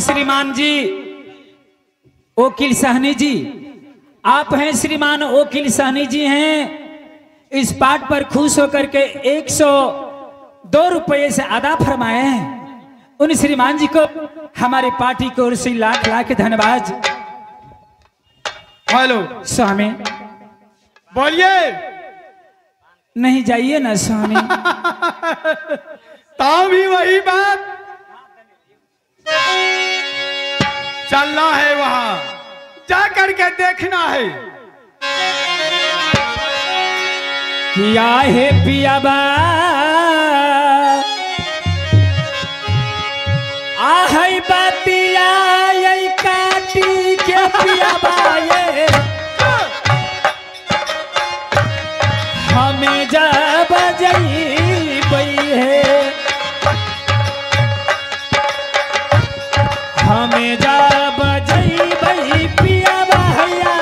श्रीमान जी वकील सहनी जी, आप हैं श्रीमान वकील सहनी जी हैं, इस पाठ पर खुश होकर के 102 रुपये से अदा फरमाए हैं। उन श्रीमान जी को हमारी पार्टी की ओर से लाख लाख धन्यवाद। हेलो स्वामी बोलिए। नहीं जाइए ना स्वामी। तो भी वही बात, चलना है वहां, जा करके देखना है। किया है पियाबा आहै बतिया ये काटी के पियाबा ये हमें जब जईबई है, हमें जब जईबई पियाबा हैया।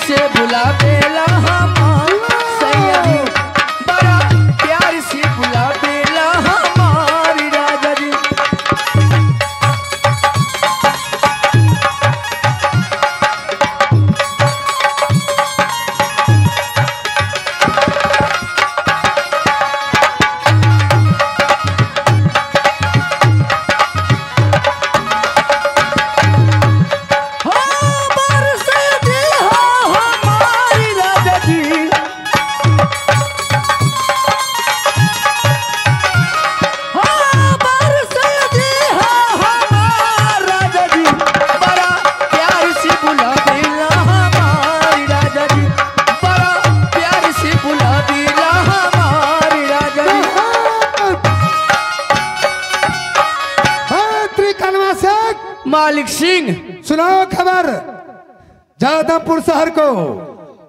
से बुलावेला हमार सैया जी, बड़ा प्यार से बुलावेला हमार राजा जी। हो बरसे जी हो हमारी राजा जी, हो बरसे जी हो हमार राजा जी, बड़ा प्यार से बुलावेला हमारी राजा जी, बड़ा प्यार से बुलावेला हमारी राजा जी। हाँ, त्रिकलवा शेख मालिक सिंह सुनाओ खबर जादवपुर शहर को।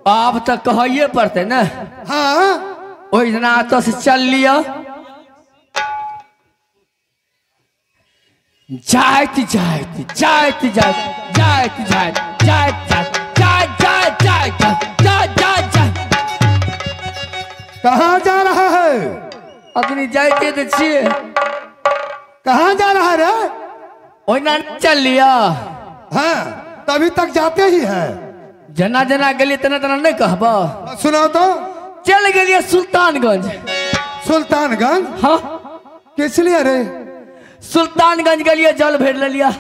आप तक कहिए पड़ते ना। हाँ ओहि दिना एतऽ से चल लिअ, जाइत जाइत जाइत जाइत जाइत जाइत जाइत जाइत जाइत जाइत जाइत जाइत जाइत जाइत। कहाँ जा रहा है? अखनी जाइते तऽ छियै। कहाँ जा रहा है रे? ओहिना चल लिअ। हाँ तभी तक जाते ही है। जेना जेना गेलियै तेना तेना नहि कहब। सुनाओ तो। चलि गेलियै सुल्तानगंज। सुल्तानगंज? हाँ। किस लिए रे? सुल्तानगंज गेलियै, जल भरि लेलियै,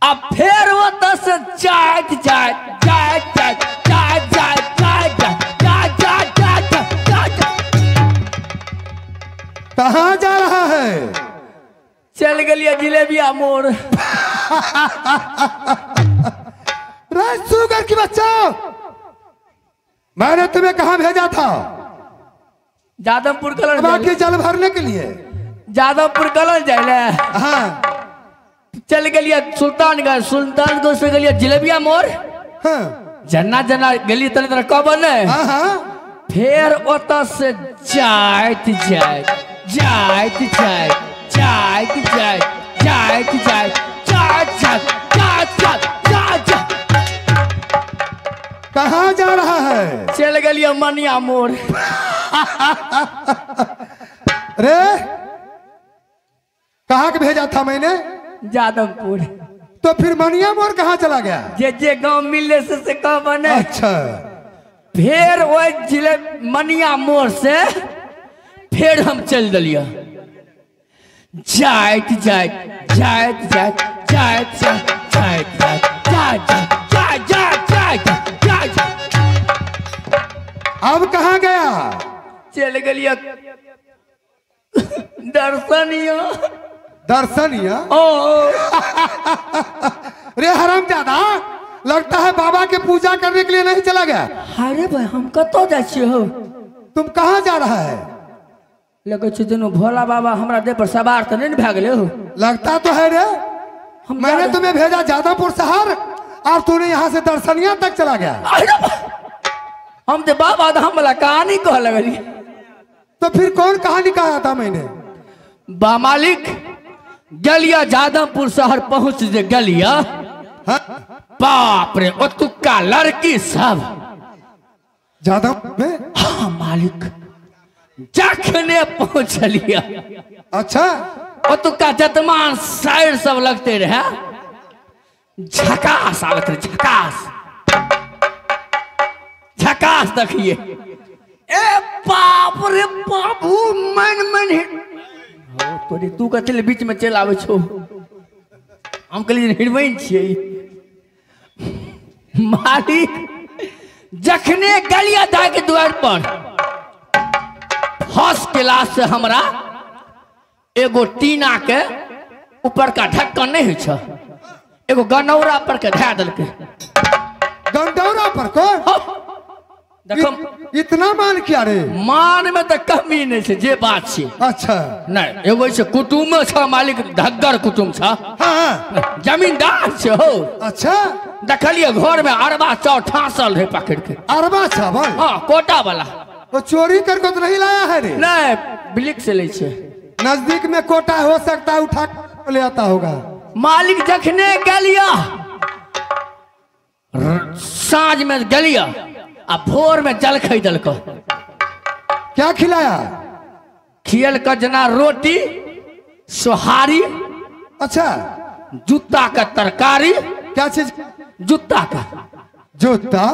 आ फेर ओतऽ से जाइत जाइत जाइत जाइत जाइत जाइत जाइत जाइत जाइत जाइत जाइत जाइत। कहाँ जा रहा है? चलि गेलियै जिलेबिया मोड़। रे सुगर की बच्चा, मैंने तुम्हें कहाँ भेजा था? जादवपुर कलन। बाकी जल भरने के लिए जादवपुर कलन जाय ले। हाँ चल गेलियै सुल्तानगंज, सुल्तानगंज से गेलियै जिलेबिया मोड़। हाँ जना जना गेलियै तना तना कहब नहि। हाँ हाँ फेर ओतऽ से जाइत जाइत जाइत जाइत जाइत जाइत जाइत जाइत जाइत जाइत जाइत जाइत जाइत जाइत। कहाँ जा रहा है? चल गेलियै मनिया मोड़। रे कहाँ के भेजा था मैंने? जादवपुर। तो फिर मनिया मोड़ कहाँ चला गया? जे जे गांव मिलले से कहब नहि। अच्छा फेर ओहि जिले मनिया मोड़ से फेर हम चलि देलियै जाइत जाइत जाइत जाइत जाइत जाइत जाइत जाइत जाइत जाइत जाइत जाइत जाइत। अब कहाँ गया? चलि गेलियै दर्शनिया। दर्शनिया? ओ रे हरामजादा, लगता है बाबा के पूजा करने के लिए नहीं चला गया। अरे भाई हम कतौ जाइ छियै हो? तुम कहाँ जा रहा है? लगै छै जेना भोला बाबा हमरा देह पर सवार तऽ नहि ने भए गेलै हो। लगता तो है रे। हम मैंने तुम्हें भेजा जादवपुर शहर और तूने यहाँ से दर्शनिया तक चला गया। अरे हम तो बाबा धाम वाला कहानी कह लगलियै। तो फिर कौन कहानी कहा था मैंने? बा मालिक गेलिया जादवपुर शहर पहुँच जे गेलिया। हाँ? बाप रे ओतुका लड़की सब जादव में? हाँ मालिक जखने पहुँचलिया। अच्छा ओतुका जतमान साइड सब लगते रहे, झकास आबत रहे, झकास झकास देखिए। ए बाप रे बाबू मन मन तोरी तू कथी ले बीच में चलि आबै छौ? हम कहलियै हीरोइन छियै। मालिक जखने गेलियै दाइ के द्वार पर फर्स्ट क्लास से हमरा एगो टीना के ऊपर का ढक्कन नहीं होइ छै, एगो गनौरा पर के धए देलकै। गनौरा पर को? देखो इतना मान किया रे? मान में तो कमी नहीं छै, जे बात छै। अच्छा नहीं एगो छै कुटुम्ब छ मालिक, धग्गर कुटुम्ब छ। हाँ जमींदार छै हो। अच्छा देखलिए घर में अरबा चाउर ठासल रहे पकड़ के। अरबा चावल? हाँ कोटा वाला। वो चोरी करके तो नहीं लाया है रे? नहीं ब्लिक से ले छे। नजदीक में कोटा हो सकता है, उठा ले आता होगा। मालिक जखने गेलिया साँझ में गेलिया आ भोर में जलखै देलको। क्या खिलाया? खियल का जना रोटी सोहारी। अच्छा। जूता का तरकारी। क्या चीज? जूता का। जूता?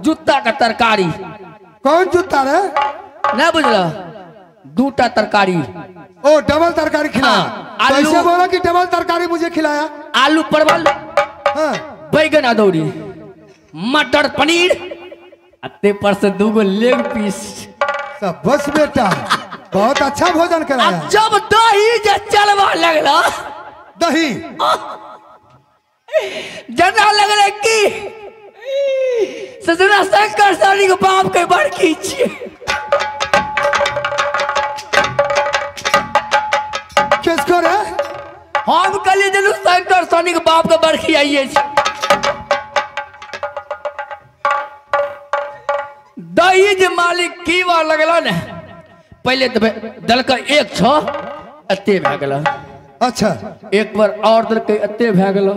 जूता का तरकारी। कौन जूता रे? नहीं बुझल, दूटा तरकारी। ओ डबल तरकारी खिलाया। आलू कैसे बोला कि डबल तरकारी मुझे खिलाया? आलू परवल, हाँ। बैगन अदौरी, मटर पनीर, अते पर से दूगो लेग पीस। सब बस बेटा, बहुत अच्छा भोजन कराया। जब दही जे चलवा लगला, दही जना लगले की सजना शंकर सानी के बाप के बड़की छिए। किसको रे? हम कहलिए जनु शंकर सानी के बाप के बड़की आइए। दही जे मालिक की बार लगला ने, पहले तो दलका एक छो अते भए गेल। अच्छा। एक बार और दलकै अते भए गेल,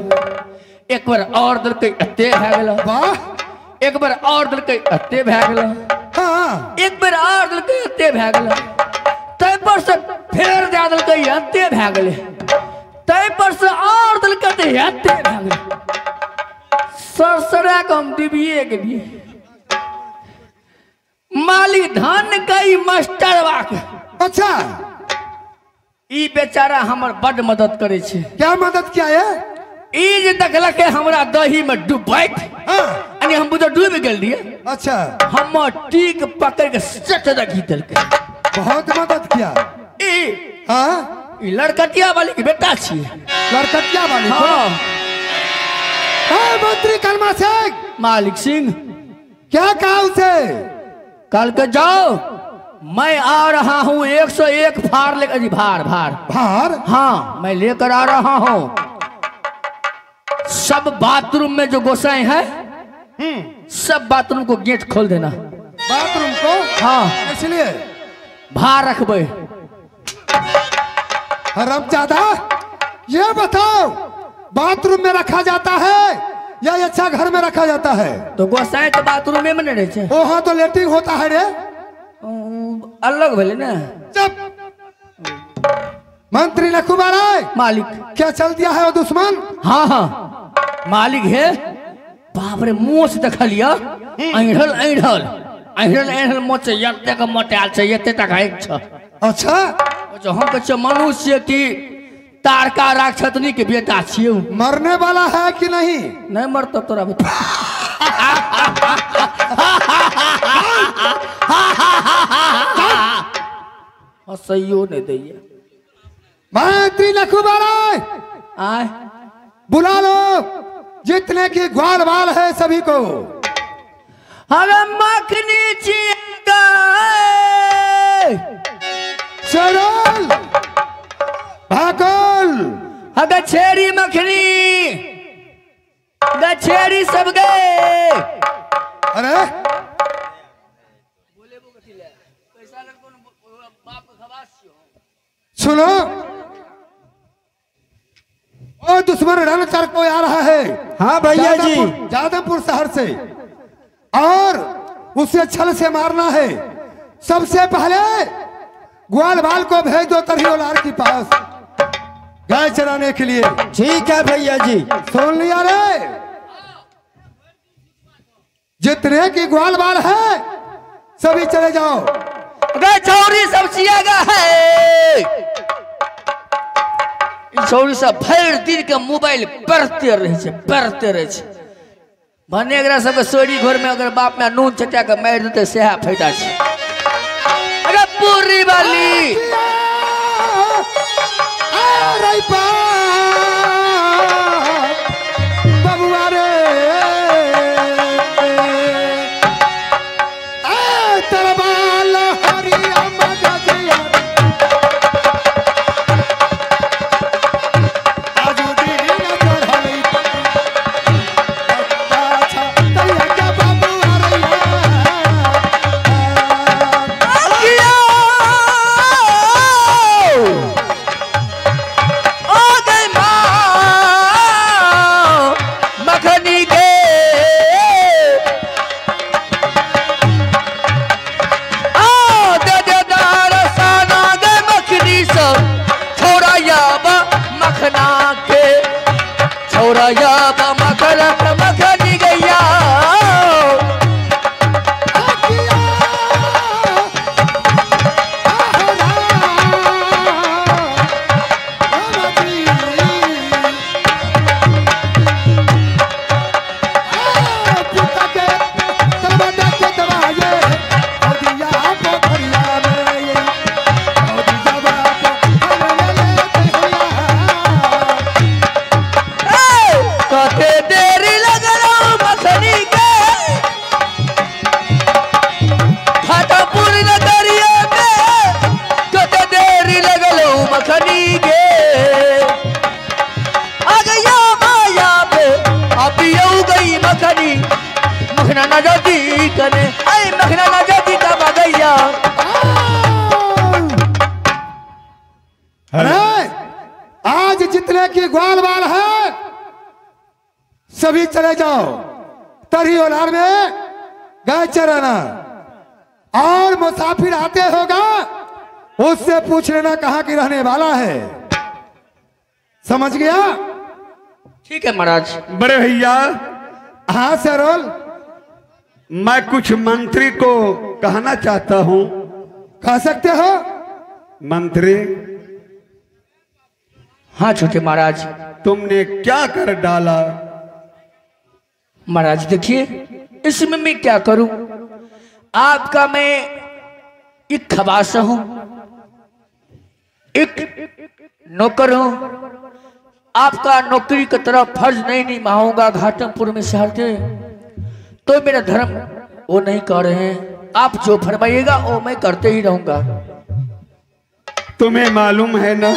एक बार और दलकै अते भए गेल। वाह। एक बार और दलकै अते भए गेल। हाँ। एक बार और दलकै अते भए गेल। तै पर से फेर दए दलकै अते भए गेलै। तै पर से और दलकै ते अते भए गेलै। सरसरा के हम डिबिए गेलियै। मालिक धन कई मास्टरवा के। अच्छा। ई बेचारा हमर बड मदद करे छे। क्या मदद किया है? ई जे देखलकै हमरा दही में डूबैत, हाँ। यानी हम बुझो डूबि गेल रहियै। अच्छा। हमर टीक पकड़ के सट दगी देलकै। बहुत मदद किया। ई हाँ, ई लड़कटिया वाली के बेटा छियै। लड़कटिया वाली? हाँ। हाँ, मंत्री कलमा सिंह। मालिक सिंह। क्या कहा उसे? कल के जाओ, मैं आ रहा हूँ 101 फार लेकर। जी भार भार भार? हाँ, मैं लेकर आ रहा हूँ। सब बाथरूम में जो गोसाई है, सब बाथरूम को गेट खोल देना। बाथरूम को? हाँ। इसलिए भार रखबे। हरामजादा, ये बताओ बाथरूम में रखा जाता है या अच्छा घर में रखा जाता है? तो गोसाई तो बाथरूम में नहीं रहे। ओ हाँ, तो लेटरिन होता है रे। अलग भले ना। चुप। मंत्री नकुबार आए। मालिक। क्या चल दिया है वो दुश्मन? हाँ हाँ मालिक है। बाप रे, मोछ देखलिया ऐढ़ल ऐढ़ल ऐढ़ल ऐढ़ल मोछ, एते के मोटायल छै, एते तक एक छ। अच्छा। हम कहै छियै मनुष्य की तारका राक्षसनी के बेटा छियै। मरने वाला है कि नहीं? नहीं मरतो तोरा बता। हसैयो नहीं दैया। मंत्री लखुबार आए, बुला लो जितने की ग्वाल बाल है सभी को। अरे मखनी छियै। चल भागल। गछेरी मखनी, गछेरी सब गए। अरे सुनो, ओ दुश्मन रणचर को आ रहा है। हाँ भैया जी, जादवपुर शहर से, और उसे छल से मारना है। सबसे पहले ग्वाल बाल को भेज दो तरही औलार के पास गाय चराने के लिए। ठीक है भैया जी। सुन लिया रे? जितने की ग्वाल बाल है सभी चले जाओ। छौरी सब सियागा है। छौरी सब भरि दिन के मोबाइल पढ़ते रहे छे, पढ़ते रहे छे। भने एकरा सबके सोरी घर में अगर बाप में नून छटा के मारि देतै सेहा फायदा छे। अरे पूरी वाली बबुआ रे, किया मखनी गे आ गया माया पे अभी गई मखनी मखना ना जाती कने आई मखना ना जाती तब आ गया। अरे आज जितने की ग्वाल बाल है सभी चले जाओ तरही ओलार में गाय चराना, और मुसाफिर आते होगा उससे पूछ लेना कहाँ की रहने वाला है। समझ गया? ठीक है महाराज। बड़े भैया। हाँ सरोल। मैं कुछ मंत्री को कहना चाहता हूँ। कह सकते हो मंत्री। हाँ छोटे महाराज। तुमने क्या कर डाला? महाराज देखिए इसमें मैं क्या करूं, आपका मैं एक खवास हूं, एक नौकर हूं, आपका नौकरी की तरह फर्ज नहीं निभाऊंगा घाटमपुर में शहर के, तो मेरा धर्म वो नहीं कर रहे हैं। आप जो फरमाइएगा वो मैं करते ही रहूंगा। तुम्हें मालूम है ना,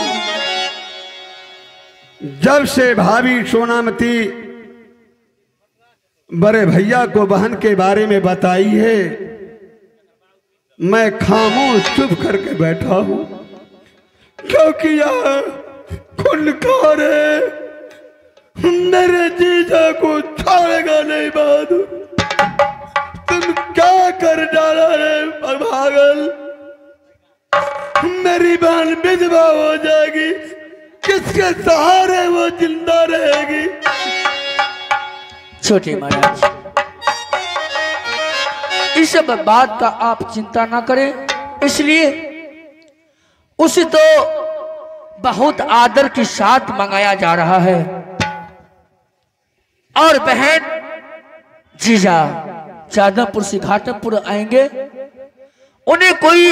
जब से भाभी सोनामती बड़े भैया को बहन के बारे में बताई है, मैं खामोश चुप करके बैठा हूं, क्योंकि यह खुनखार है, मेरे जीजा को छोड़ेगा नहीं। बहादुर तुम क्या कर डाला रे पागल, मेरी बहन विधवा हो जाएगी, किसके सहारे वो जिंदा रहेगी? छोटे महाराज इस सब बात का आप चिंता ना करें, इसलिए उसे तो बहुत आदर के साथ मंगाया जा रहा है। और बहन जीजा जादवपुर से घाटमपुर आएंगे, उन्हें कोई